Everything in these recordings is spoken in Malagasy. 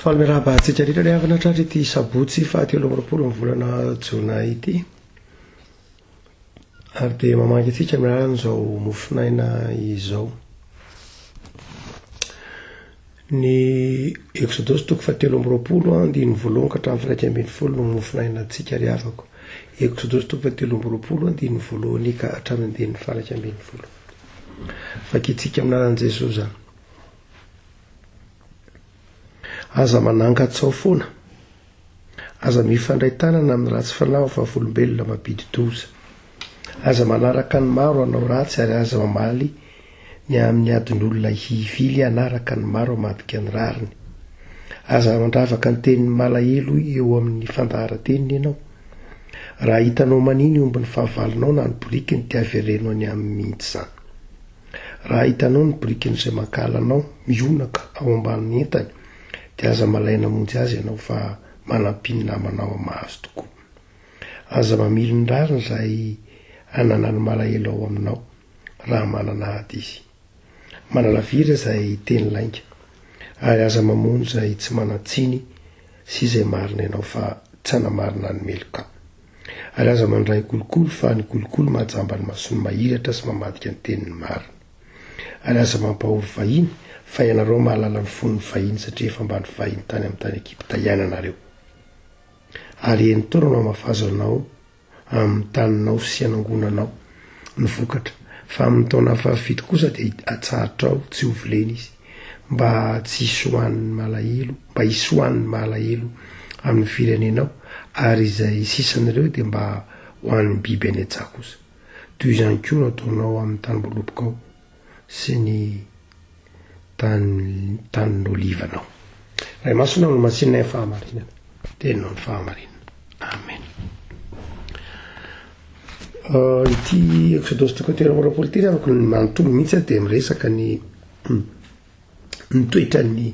Faly miarahaba antsika rehetra ry havana tratra ity sabotsy fahatelo amby 20 ny volana jona ity. Ary dia mamangy antsika amin'ny alalan'izao mofonaina izao. Ny Eksodosy toko fahatelo amby 20 andininy voalohany ka hatramin'ny 11 no mofonaina antsika ry havako. Eksodosy toko fahatelo amby 20 andininy voalohany ka hatramin'ny andininy faha 11. Vakintsika amin'ny anaran'i Jesoa izany. Aza manangan-tsao foana. Aza mifandray tanana amin'ny ratsy fanahy ho vavolombelona mampidi-doza. Aza manaraka ny maro hanao ratsy ary aza mamaly ny amin'ny adin'olona hivily hanaraka ny maro hamadika ny rariny. Aza mandravaka ny tenin'ny malahelo eo amin'ny fandaharan-teniny ianao. Raha hitanao mania ny ombin'ny fahavalonao na ny borikiny dia avereno any aminy mihitsy izany. Raha hitanao ny birikin'izay mankahala anao mihonaka ao ambanin'ny entany, dia aza malaina hamonjy azy ianao fa manampia ny namanao mahazo tokoa. Aza mamily ny rariny izay ananan'ny malahelo ao aminao raha manana ady izy. Manalavira izay teny lainga, ary aza mamono izay tsy manan-tsiny sy izay marina ianao fa tsy hanamarina ny meloka. Ary aza mandray kolikoly fa ny kolikoly mahajamba ny mason'ny mahiratra sy mamadika ny tenin'ny marina. Ary aza mampahory vahiny fa ianareo mahalala ny fon'ny vahiny satria efa mba nivahiny tany amin'ny tany Egypta iainanareo. Ary enin-taona no hamafazanao amin'ny taninao sy hanangonanao ny vokatra, fa amin'ny taona fahafito kosa dia atsahatrao tsy ho volena izy, mba tsy hisoahan'ny malahelo, mba hisoahan'ny malahelo amin'ny firenenao, ary izay sisan'ireo dia mba ho an'ny biby any an-tsaha kosa. Toy izany koa no ataonao amin'ny tanimboalobokao sy ny tany tanin'olivanao. Ray Masina no masinay ny fahamarinana. Teninao ny fahamarinana. Amen. Uh, ity Exodosy toko 23 ity araka ny manontolo mihitsy dia miresaka ny ny toetran'ny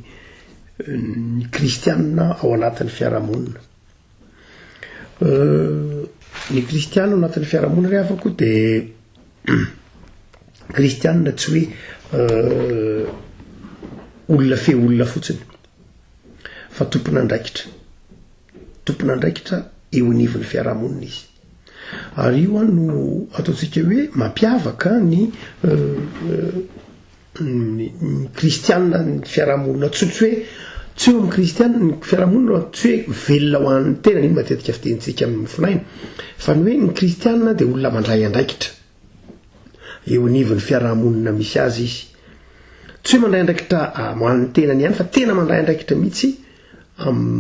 ny kristianina ao anatin'ny fiarahamonina. Euh, ny kristianina ao anatin'ny fiarahamonina ry havako dia kristianina tsy hoe euh, olona fe olona fotsiny fa tompon'andraikitra. Tompon'andraikitra eo anivon'ny fiarahamonina izy. Ary io no ataontsika hoe mampiavaka ny euh, ny kristianina ny fiarahamonina tsy tsy hoe tsy eo amin'ny kristianina ny fiarahamonina tsy hoe velona ho an'ny tenany io matetika fitenintsika amin'ny mofonaina fa ny hoe ny kristianina dia olona mandray andraikitra eo anivon'ny fiarahamonina misy azy izy tsy hoe mandray andraikitra ah, ho an'ny tenany ihany fa tena mandray andraikitra mihitsy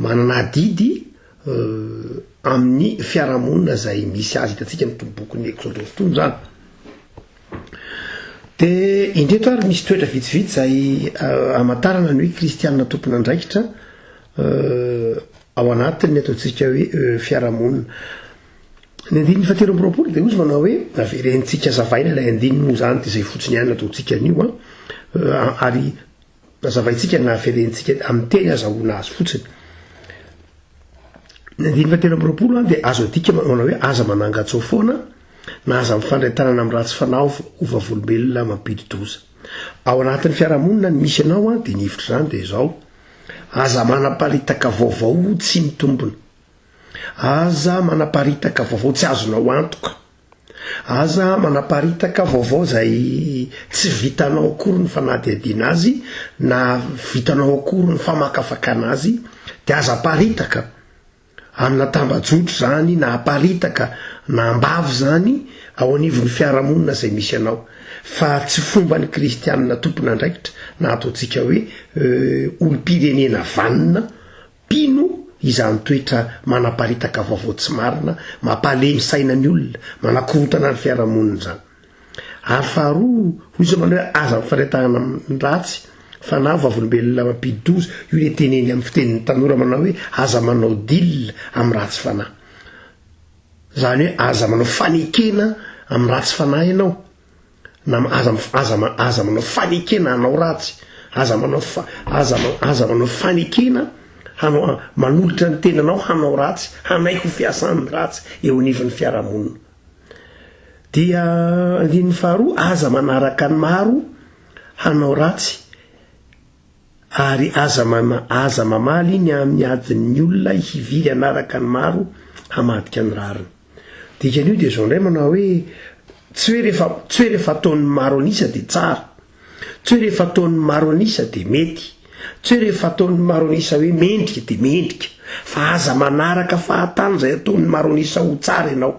manana adidy eh, amin'ny fiarahamonina izay misy azy hitantsika amin'ny tombokon'ny eksodosy tony zany Dia indreto ary misy toetra vitsivitsy izay hamantarana ny hoe kristiana tompon'andraikitra ao anatin'ny ataontsika hoe fiarahamonina. Ny andininy fahatelo amby 23 dia hozy manao hoe averentsika zavaina ilay andininy moa izany dia izay fotsiny ihany ataontsika an'io an, ary Nazavaintsika na averentsika amin'ny teny azahoana azy fotsiny. Ny andininy fahatelo amby 20 dia azo adika manao hoe aza manangan-tsoa foana na aza mifandray tanana amin'ny ratsy fanahy ho vavolombelona mampidi-doza. Ao anatin'ny fiarahamonina ny misy anao dia ny hevitr'izany dia izao, aza manaparitaka vaovao tsy mitombina. Aza manaparitaka vaovao tsy azonao antoka. Aza manaparitaka vaovao izay tsy vitanao akory ny fanadihadiana azy na vitanao akory ny famakafakana azy dia aza aparitaka amina tambajotra izany na aparitaka na ambava izany ao anivon'ny fiarahamonina izay misy anao fa tsy fomban'ny kristianina tompon'andraikitra na ataontsika hoe olom-pirenena vanona Mpino izany toetra manaparitaka vaovao tsy marina, mampalemy saina ny olona, manakorontana ny fiarahamonina izany. Ary faharoa, hoy izy manao hoe aza mifandray tanana amin'ny ratsy fanahy vavolombelona mampidi-doza, io ilay teneny amin'ny fitenin'ny tanora manao hoe aza manao deal amin'ny ratsy fanahy. Izany hoe aza manao fanekena amin'ny ratsy fanahy ianao. Na aza aza aza manao fanekena hanao ratsy, aza manao fa aza aza manao fanekena hanao manolotra ny tenanao hanao ratsy, hanaiky ho fiasan'ny ratsy eo anivon'ny fiarahamonina. Dia andininy faharoa, aza manaraka ny maro hanao ratsy. Ary aza aza mamaly ny amin'ny adin'ny olona hivily hanaraka ny maro hamadika ny rariny. Dikan'io dia izao indray manao hoe tsy hoe rehefa tsy hoe rehefa ataon'ny maro an'isa dia tsara. Tsy hoe rehefa ataon'ny maro an'isa dia mety. Tsy hoe rehefa ataon'ny maro an'isa hoe mendrika dia mendrika. Fa aza manaraka fahatany izay ataon'ny maro an'isa ho tsara ianao.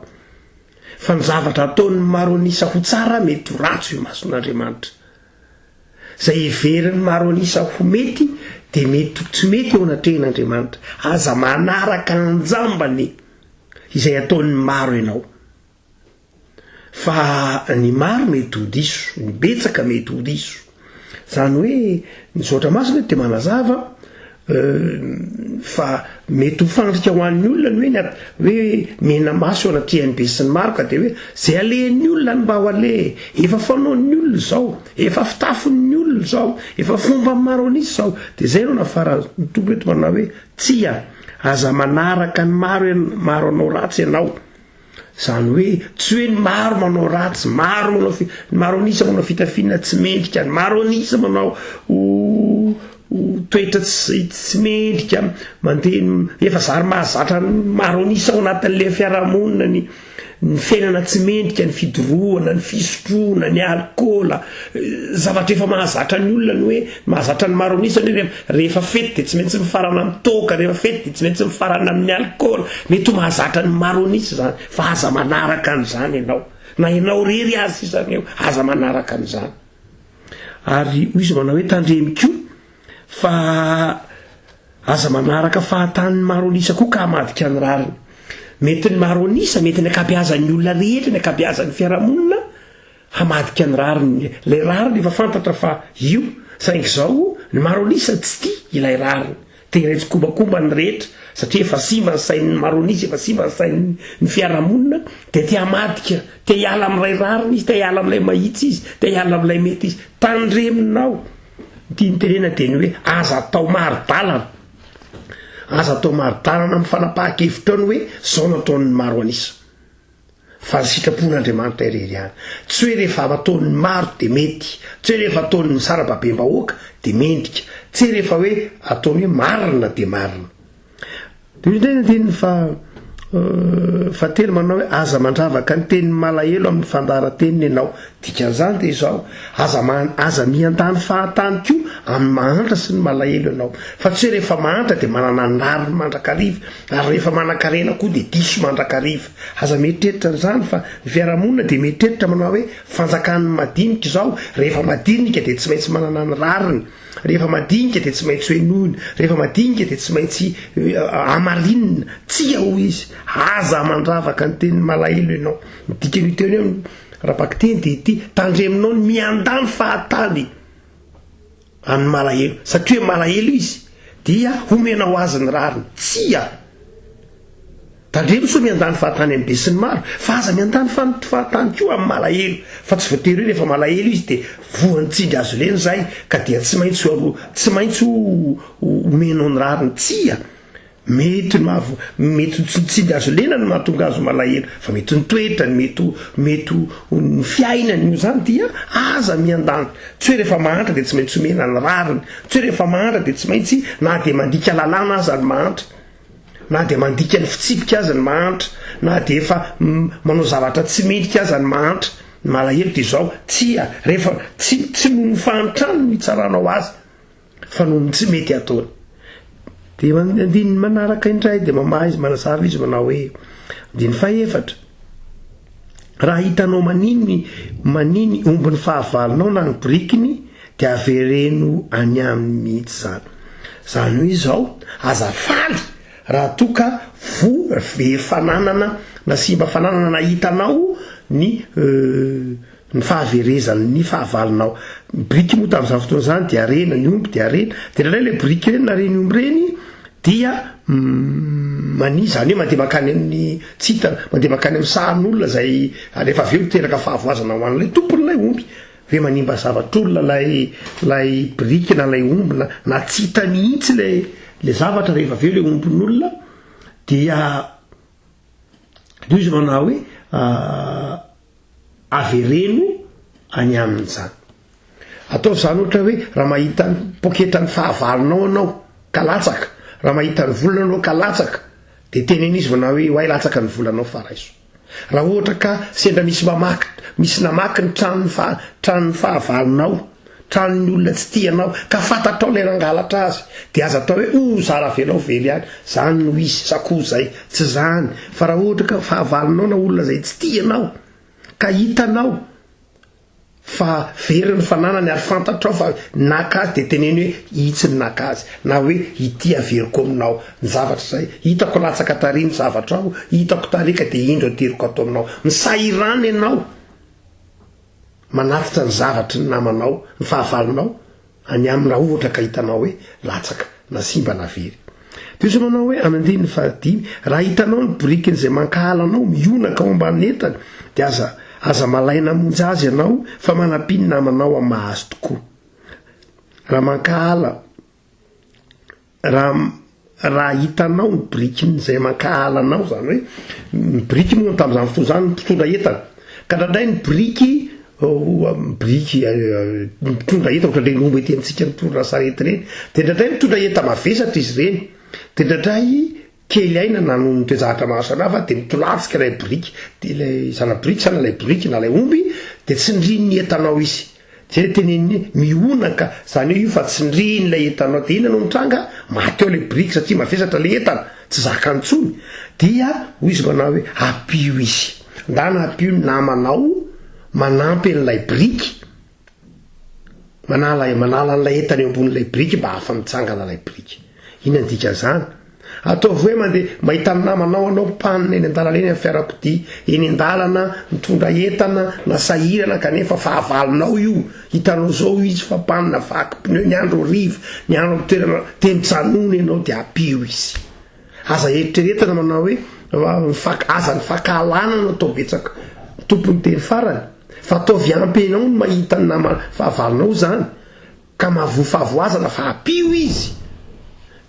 Fa ny zavatra ataon'ny maro an'isa ho tsara mety ho ratsy eo imason'Andriamanitra. Izay heverin'ny maro an'isa ho mety dia mety ho tsy mety eo anatrehan'Andriamanitra. Aza manaraka an-jambany izay ataon'ny maro ianao. Fa ny maro mety ho diso, ny betsaka mety ho diso. Izany hoe ny soratra masina dia manazava fa mety ho fandrika ho an'ny olona ny hoe ny hoe mena maso eo anatrehan'ny besinimaro ka dia hoe izay alehan'ny olona no mba ho aleha e! Efa fanaon'ny olona izao, efa fitafin'ny olona izao, efa fomban'ny maro an'isa izao. Dia izay no nafaran'ny Tompo eto manao hoe tsia, aza manaraka ny maro maro anao ratsy ianao. Izany hoe tsy hoe ny maro manao ratsy, maro manao fi- ny maro an'isa manao fitafiana tsy mendrika, ny maro an'isa manao ho toetra tsy tsy mendrika, mandeha efa zary mahazatra ny maro an'isa ao anatin'ilay fiarahamonina ny ny fiainana tsy mendrika, ny fidorohana, ny fisotroana, ny alikaola, zavatra efa mahazatra ny olona ny hoe mahazatra ny maro an'isa ny hoe rehefa fety dia tsy maintsy mifarana amin'ny toaka, rehefa fety dia tsy maintsy mifarana amin'ny alikaola, mety ho mahazatra ny maro an'isa izany fa aza manaraka an'izany ianao, na ianao irery aza sisa eo, aza manaraka an'izany. Ary hoy izy manao hoe tandremo koa fa aza manaraka fahatany ny maro an'isa koa ka hamadika ny rariny. Mety ny maro an'isa, mety ny ankabeazan'ny olona rehetra, ny ankabeazan'ny fiarahamonina hamadika ny rariny. Ilay rariny efa fantatra fa io, saingy izao ny maro an'isa tsy tia ilay rariny. Te hiray tsikombakomba ny rehetra satria efa simba ny sain'ny maro an'isa, efa simba ny sain'ny fiarahamonina dia te hamadika, te hiala amin'ilay rariny izy, te hiala amin'ilay mahitsy izy, te hiala amin'ilay mety izy. Tandremonao! Ny tiany tenena dia ny hoe aza atao mari-dalana. Aza atao mari-dalana amin'ny fanapahan-kevitrao ny hoe izao no ataon'ny maro an'isa. Fa ny sitrapon'Andriamanitra irery ihany. Tsy hoe rehefa ataon'ny maro dia mety, tsy hoe rehefa ataon'ny sarababem-bahoaka dia mendrika, tsy hoe rehefa hoe ataony hoe marina dia marina. Dia indray ny andininy faha fahatelo manao hoe aza mandravaka ny tenin'ny malahelo amin'ny fandaharan-teniny ianao. Dikan'izany dia izao, aza aza miandany fahatany koa amin'ny mahantra sy ny malahelo ianao. Fa tsy hoe rehefa mahantra dia manana ny rariny mandrakariva, ary rehefa manankarena koa dia diso mandrakariva. Aza mieritreritra an'izany fa ny fiarahamonina dia mieritreritra manao hoe fanjakan'ny madinika izao, rehefa madinika dia tsy maintsy manana ny rariny, rehefa madinika dia tsy maintsy henoina, rehefa madinika dia tsy maintsy hamarinina. Tsia hoy izy, aza mandravaka ny tenin'ny malahelo ianao. Ny dikan'io teny io ara-bakiteny dia ity, tandremonao ny miandany fahatany amin'ny malahelo, satria hoe malahelo izy dia homenao azy ny rariny. Tsia! Tandremo sao miandany fahatany amin'ny besinimaro, fa aza miandany fahatany koa amin'ny malahelo, fa tsy voatery hoe rehefa malahelo izy dia voan'ny tsindry hazo lena izay ka dia tsy maintsy ho tsy maintsy ho omenao ny rariny. Tsia! Mety ny maha mety tsy ny tsindry hazo lena no mahatonga azy ho malahelo, fa mety ny toetrany, mety ho mety ho ny fiainany noho izany dia aza miandany. Tsy hoe rehefa mahantra dia tsy maintsy omena ny rariny, tsy hoe rehefa mahantra dia tsy maintsy na dia mandika lalàna aza ny mahantra. Na dia mandika ny fitsipika aza ny mahantra, na dia efa manao zavatra tsy mendrika aza ny mahantra, ny malahelo dia izao, tsia, rehefa tsy tsy noho ny fahantrany no hitsaranao azy, fa noho ny tsy mety ataony. Dia ny andininy manaraka indray dia mamaha izy, manazava izy manao hoe, andininy fahefatra, Raha hitanao maniny maniny omby ny fahavalonao na ny borikiny, dia avereno any aminy mihitsy izany. Izany hoe izao, aza faly raha toa ka voa very fananana na simba fananana na hitanao ny ny fahaverezan'ny fahavalonao. Ny biriky moa tamin'izany fotoana izany dia harena, ny omby dia harena. Dia indraindray ilay biriky ireny na ireny omby ireny dia mania, izany hoe mandeha mankany amin'ny tsy hita, mandeha mankany amin'ny sahan'olona izay rehefa avy eo miteraka fahavoazana ho an'ilay tompon'ilay omby. Ve manimba zavatr'olona lay lay biriky na lay omby na na tsy hita mihitsy le le zavatra rehefa avy eo le ombin'olona dia dia izy manao hoe avereno any aminy izany. Ataovy izany ohatra hoe raha mahita ny poketran'ny fahavalonao ianao ka latsaka, raha mahita ny volany ianao ka latsaka, dia teneno izy manao hoe oay latsaka ny volanao fa raiso. Raha ohatra ka sendra misy mamaky, misy namaky ny tranon'ny faha, tranon'ny fahavalonao, tranon'ny olona tsy tia anao, ka fantatrao ilay nangalatra azy, dia aza atao hoe oh zara avelao very ihany, zany no izy, sa koa zay. Tsy zany, fa raha ohatra ka fahavalonao na olona izay tsy tia anao, ka hitanao fa very ny fananany ary fantatrao fa naka azy dia teneno hoe itsy ny naka azy na hoe ity averiko aminao ny zavatra izay hitako latsaka tary ny zavatrao hitako tary ka dia indro ateriko ato aminao misahirana ianao manatitra ny zavatry ny namanao ny fahavalonao Any aminy raha ohatra ka hitanao hoe latsaka na simba na very. Dia hoy manao hoe any andininy fahadimy, raha hitanao ny borikin'izay mankahala anao mionaka ao ambanin'ny entany, dia aza aza malaina hamonjy azy ianao fa manampia ny namanao amin'ny maha-azy tokoa. Raha mankahala Raha raha hitanao ny birikin'izay mankahala anao, izany hoe ny biriky moa tamin'izany fotoana izany mpitondra entana, ka indraindray ny biriky biriky mitondra entana ohatran'ireny omby ety amintsika mitondra sarety ireny, dia indraindray mitondra enta-mavesatra izy ireny, dia indraindray kely aina na noho ny toe-javatra maro samihafa dia mitolatsika ilay biriky, dia ilay zana-biriky izany na ilay biriky na ilay omby dia tsindrin'ny entanao izy. Zay le teneniny hoe mihonaka, zany hoe io fa tsindriny ilay entanao de inona no mitranga? Maty eo ilay biriky satria mavesatra ilay entana, tsy zakany intsony, dia hoy izy manao hoe ampio izy, ndana ampio ny namanao manampy an'ilay biriky, manala manala an'ilay entana eo ambonin'ilay biriky mba afa-mitsangana ilay biriky. Inona ny dikan'izany? Ataovy hoe mandeha mahita ny namanao anao mpanina eny an-dalana eny amin'ny fiarakodia, eny an-dalana mitondra entana na sahirana kanefa fahavalonao io, hitanao izao izy fa mpanina vaky pneu ny andro hariva, ny andro amin'ny toerana dia mijanona ianao dia ampio izy. Aza eritreretina manao hoe aza ny fankahalana no atao betsaka tompon'ny teny farany fa ataovy ampy enao ny mahita ny nama fahavalonao izany. Ka mahavoa fahavoazana fa ampio izy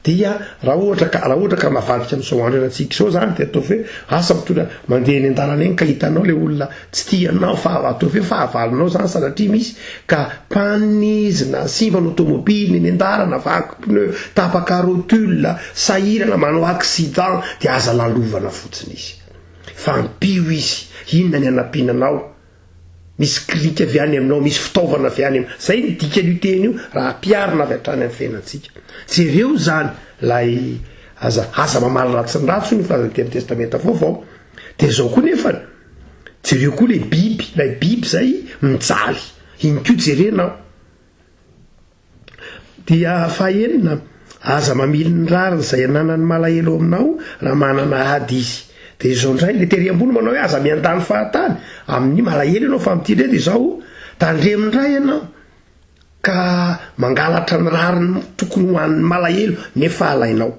dia raha ohatra ka raha ohatra ka mavadika amin'izao andro iainantsika izao zany dia ataovy hoe asa mitondra mandeha eny an-dalana eny ka hitanao ilay olona tsy tianao fa ataovy hoe fahavalonao zany sanatria misy ka panne izy na simba ny automobile eny an-dalana vaky pneu tapaka rotule sahirana manao accident dia aza lalovana fotsiny izy fa ampio izy inona ny anampiana anao Misy clic avy any aminao, misy fitaovana avy any aminao. Zay ny dikan'io teny io raha ampiharina avy hatrany amin'ny fiainantsika. Jereo izany ilay aza aza mamaly ratsy ny ratsy hoy ny filazan'ny teny Testamenta Vaovao. Dia izao koa nefany, jereo koa ilay biby, ilay biby izay mijaly. Iny koa jerenao. Dia fahaenina, aza mamily ny rariny izay ananan'ny malahelo aminao raha manana ady izy. Dia izao indray, ilay tery ambony manao hoe aza miandany fahatany amin'ny malahelo ianao fa amin'ity indray dia izao, tandremo indray ianao ka mangalatra ny rariny tokony ho an'ny malahelo nefa alainao.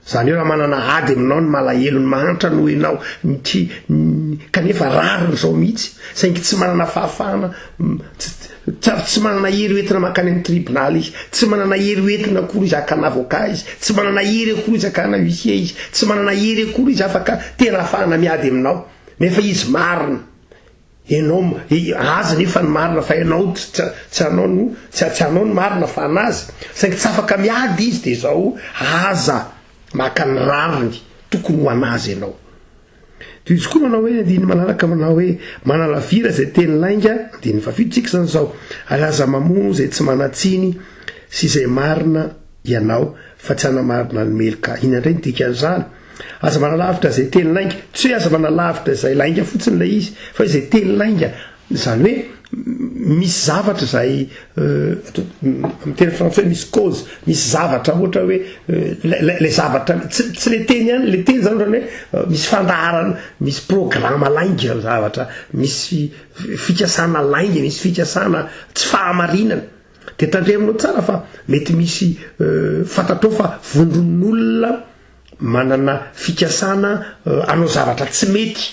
Izany hoe raha manana ady aminao ny malahelo, ny mahantra noho ianao, ny tsy, ny, kanefa rariny izao mihitsy, saingy tsy manana fahafahana, tsy, tsy manana hery hoentina mankany amin'ny tribonaly izy, tsy manana hery hoentina akory izy hakana avocat izy, tsy manana hery akory izy hakana huissier izy, tsy manana hery akory izy afaka tena ahafahana miady aminao, nefa izy marina. Enao azy nefa ny marina fa enao tsy tsy anao no tsy tsy anao ny marina fa anazy saingy tsy afaka miady izy de zao aza maka ny rariny tokony ho anazy enao de izy koa manao hoe andininy manaraka manao hoe manalavira izay teny lainga andininy fahafito tsika zany zao ary aza mamono izay tsy manan-tsiny sy izay marina ianao fa tsy hanamarina ny meloka inona indray ny dikan'izany Aza manalavitra izay teny lainga. Tsy hoe aza manalavitra izay lainga fotsiny ilay izy, fa izay teny lainga. Izany hoe misy zavatra izay amin'ny teny frantsay hoe misy cause, misy zavatra ohatra hoe ilay zavatra, tsy tsy ilay teny ihany, ilay teny izany ohatran'ny hoe misy fandaharana, misy programa lainga zavatra, misy fikasana lainga, misy fikasana tsy fahamarinana. Dia tandremonao tsara fa mety misy fantatrao fa vondron'olona manana fikasana hanao zavatra tsy mety,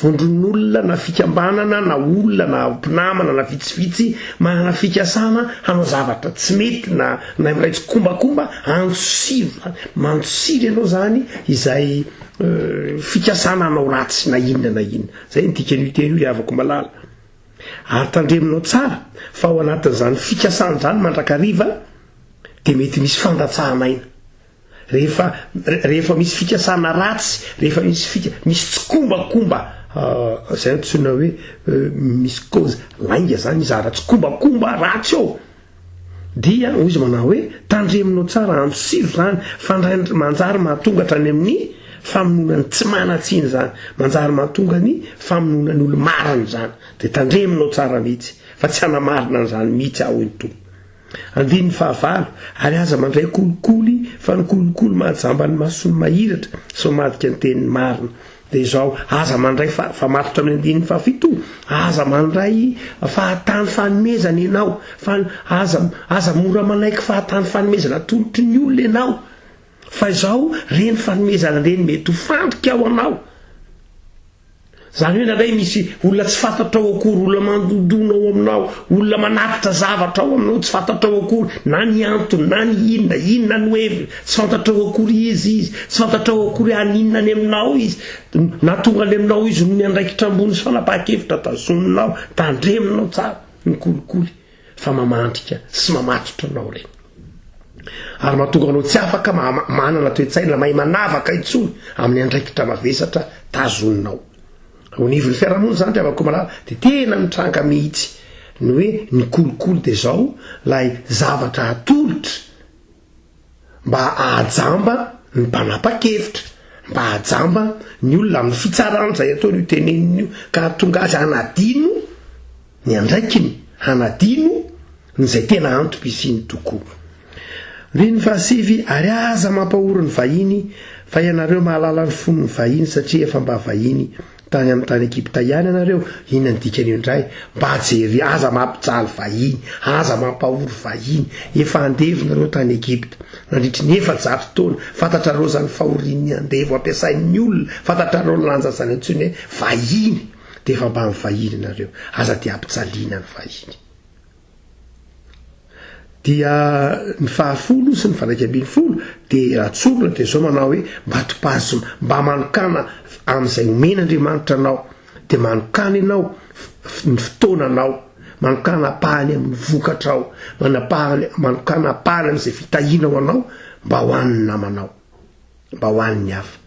vondron'olona na fikambanana na olona na mpinamana na vitsivitsy manana fikasana hanao zavatra tsy mety na na miray tsikombakomba, antsiro zany, mantsiro ianao zany izay fikasana hanao ratsy na inona na inona. Zay ny dikan'io teny io ry havako malala. Ary tandremonao tsara fa ao anatin'izany fikasana izany mandrakariva dia mety misy fandatsahana aina. Rehefa rehefa misy fikasana ratsy, rehefa misy fika misy tsikombakomba izay antsoina hoe misy cause lainga zany, misy zavatra tsikombakomba ratsy ao dia hoy izy manao hoe tandremonao tsara andosiro izany fa ndray manjary mahatonga hatrany amin'ny famonoana ny tsy manan-tsiny izany, manjary mahatonga ny famonoana ny olo-marina izany, dia tandremonao tsara mihitsy fa tsy hanamarina an'izany mihitsy aho hoy ny Tompo. Andininy fahavalo, Ary aza mandray kolikoly, fa ny kolikoly mahajamba ny mason'ny mahiratra sy mamadika ny tenin'ny marina. Dia izao, aza mandray fa, fa matotra amin'ny andininy fahafito, aza mandray fahatany fanomezana ianao, fa aza, aza mora manaiky fahatany fanomezana atolotry ny olona ianao, fa izao, ireny fanomezana ireny mety ho fandrika ho anao. Izany hoe indraindray misy olona tsy fantatrao akory, olona mandondona ao aminao, olona manatitra zavatra ao aminao tsy fantatrao akory na ny antony na ny inona, inona no heviny, tsy fantatrao akory iza izy, tsy fantatrao akory haninona any aminao izy, na tonga any aminao izy noho ny andraikitra ambony sy fanapahan-kevitra tazoninao, tandreminao tsara ny kolikoly fa mamandrika sy mamatotra anao ireny. Ary mahatonga anao tsy afaka manana toe-tsaina mahay manavaka intsony amin'ny andraikitra mavesatra tazoninao. Eo anivon'ny fiarahamonina izany ry havako malala dia tena mitranga mihitsy ny hoe ny kolikoly dia izao ilay zavatra atolotra mba hahajamba ny mpanapa-kevitra, mba hahajamba ny olona amin'ny fitsarana izay ataony io teneniny io ka hahatonga azy hanadino ny andraikiny, hanadino ny izay tena antom-pisiany tokoa. Andininy fahasivy, Ary aza mampahory ny vahiny, fa ianareo mahalala ny fon'ny vahiny, satria efa mba vahiny tany amin'ny tany Egypta ihany ianareo. Inona ny dikan'io indray? Mba jereo, aza mampijaly vahiny, aza mampahory vahiny. Efa andevo nareo tany Egypta, nandritry ny 400 taona. Fantatrareo izany fahorian'ny andevo ampiasain'ny olona, fantatrareo ny lanjan'izany antsoina hoe vahiny. Dia efa mba mivahiny ianareo, aza dia ampijaliana ny vahiny. Dia ny fahafolo sy ny 11 dia raha tsorina dia izao manao hoe mba topazo mba manokana amin'izay omen'Andriamanitra anao dia manokana ianao ny fotoananao manokana ampahany amin'ny vokatrao manapahany manokana ampahany amin'izay fitahiana ho anao mba ho an'ny namanao mba ho an'ny hafa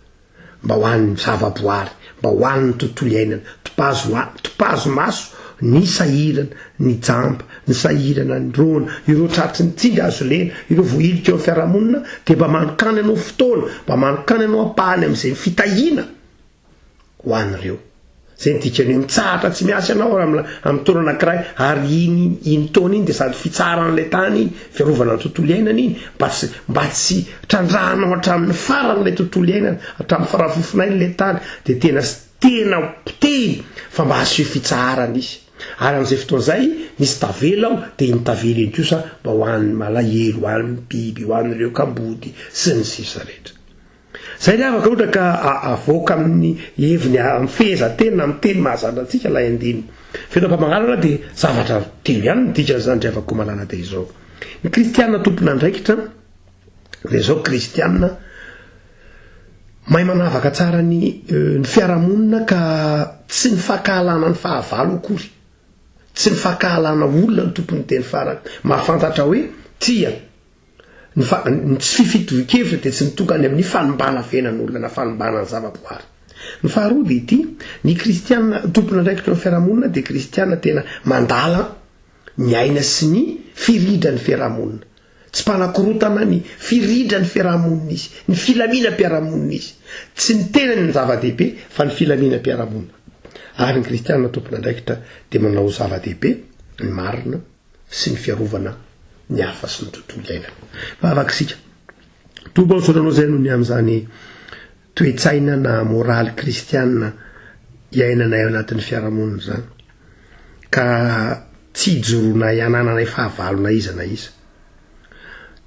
mba ho an'ny zavaboary, mba ho an'ny tontolo iainana, topazo topazo maso ny sahirana, ny jamba, ny sahirana, ny rona, ireo tratry ny tsindry hazo lena, ireo voahilika eo amin'ny fiarahamonina, dia mba manokana ianao fotoana, mba manokana ianao ampahany amin'izay fitahiana ho an'ireo. Zay ny dikany hoe mitsahatra tsy miasa ianao amin'ny amin'ny taona anankiray ary iny iny taona iny dia sady fitsaharana ilay tany iny, fiarovana ny tontolo iainana iny mba tsy mba tsy trandrahanao hatramin'ny farany ilay tontolo iainana, hatramin'ny farafofonainy ilay tany dia tena tena potehiny fa mba asio fitsaharana izy. Ary amin'izay fotoana izay misy tavela ao dia iny tavela iny kosa mba ho an'ny malahelo, ho an'ny biby, ho an'ireo kamboty sy ny sisa rehetra. Zay ry havako ohatra ka avoaka amin'ny heviny amin'ny fehezanteny na amin'ny teny mahazatra antsika ilay andininy. Feno-pamangalana dia zavatra telo ihany ny dikan'izany ry havako malala dia izao. Ny kristiana tompon'andraikitra dia izao kristiana mahay manavaka tsara ny ny fiarahamonina ka tsy ny fankahalana ny fahavalo akory. Tsy ny fankahalana olona no tompon'ny teny farany. Mahafantatra hoe tia Ny fa, ny tsy fitovian-kevitra dia tsy ny tonga any amin'ny fanimbana fiainan'olona na fanimbana ny zavaboary. Ny faharoa dia ity, ny kristiana tompon'andraikitra eo amin'ny fiarahamonina dia kristiana tena mandala ny aina sy ny firindran'ny fiarahamonina. Tsy mpanakorotana ny firindran'ny fiarahamonina izy, ny filaminam-piarahamonina izy. Tsy ny tenany no zava-dehibe fa ny filaminam-piarahamonina. Ary ny kristiana tompon'andraikitra dia manao ho zava-dehibe ny marina, sy ny fiarovana ny hafa sy ny tontolo iainana. Vavaka isika. Tompo aho misaotra anao izay noho ny amin'izany toe-tsaina na moraly kristianina iainanay ao anatin'ny fiarahamonina izany. Ka tsy hijoroanay hanananay fahavalo na iza na iza.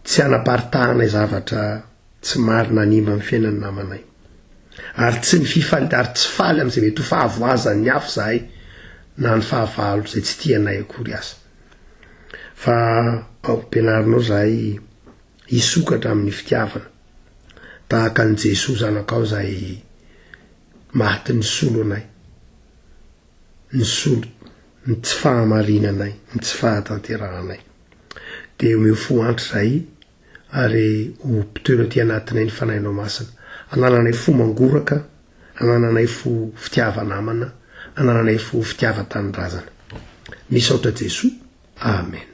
Tsy hanaparitahanay zavatra tsy marina hanimba ny fiainan'ny namanay. Ary tsy ny fifali ary tsy faly amin'izay mety ho fahavoazan'ny hafa izahay na ny fahavalo izay tsy tia anay akory aza. Fa ampianarinao izahay hisokatra amin'ny fitiavana tahaka an'i Jesoa zanakao izay maty nisolo anay. Nisolo. ny tsy fahamarinanay, ny tsy fahatanterahanay. Dia omeo fo antra izahay ary ho mpitoetra aty anatinay ny Fanahinao Masina. Anananay fo mangoraka, anananay fo fitiava-namana, anananay fo fitiavan-tanindrazana. Misaotra Jesoa. Amen.